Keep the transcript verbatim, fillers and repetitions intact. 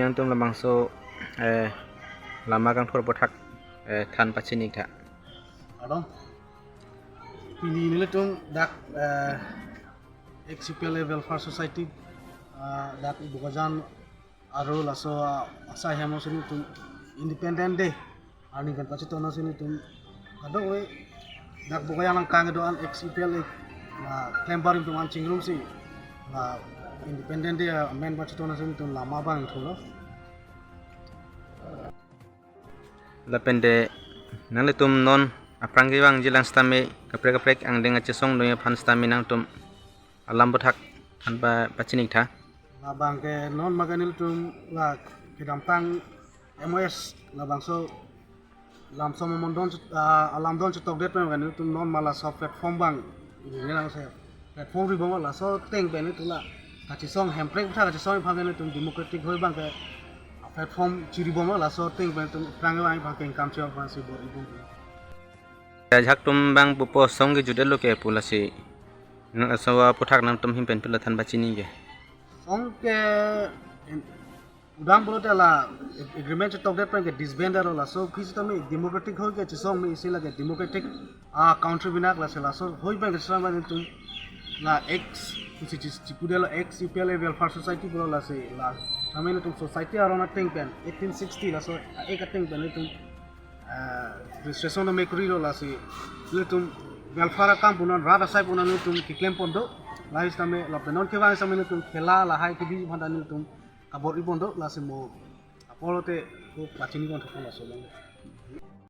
Nangtum labangso, eh, lama kangthur aphuthak, eh, than pachini tha. Ado. Pini nelitum dak, eh, ex U P L A Welfare Society, ah, dak Bokajan aro laso, ah, asai hem si nelitum Independent Day arni pen pachetong si nelitum kadokave dak Bokajan along kangdo-an ex U P L A, ah, klem barim atum an chingrum si, ah, Independent Day, ah, amen pachetong si nelitum lama abang thulo. Lapen de nanglitum non aphrang kevangji lang sitame kaprek kaprek angdeng achesong doi aphan sitame nangtum alam aphuthak than pa, pachini tha. Labang ke non ma ke nelitum la kedamtang M O S labangso lamsom amondon, ah, alamdon chetokdet pen ma ke nelitum non ma laso platform abang. Ini lang se platform ri bom laso ateng pen nelitum la kachesong Hemprek aphuthak kachesong aphan ke nelitum democratic hoi abang ke platform chiri bom laso ateng pen nelitum aphrang kevang aphan ke income chok aphan si bor-i bom. Ajahak atum abang pupo song kejut-etlo ke pu lasi. Nang asong aphuthak nangtum ahin pen pilo than pachini ke. Song ke en-, udang pulote la ag-, agreement chetokdet pen ke disband lo laso aphi sitame democratic hoi kachesong me isi lake democratic, ah, country binak lasi laso hoi pen kachesong pen nelitum la ex, kusi chis-, chipudelo ex U P L A Welfare Society pulo lasi la. Tame nelitum society aron ateng pen eighteen sixty laso, ah, ek ateng pen nelitum, ah, registration tame kurilo lasi nelitum welfare akam pu non rat asai pu non nelitum keklem pon do. Lahai sitame lapen non kevang sitame nelitum khela lahai kebi aphan ta nelitum kabor-i pon do lasi mo apor te ko pachini pon thok laso lo.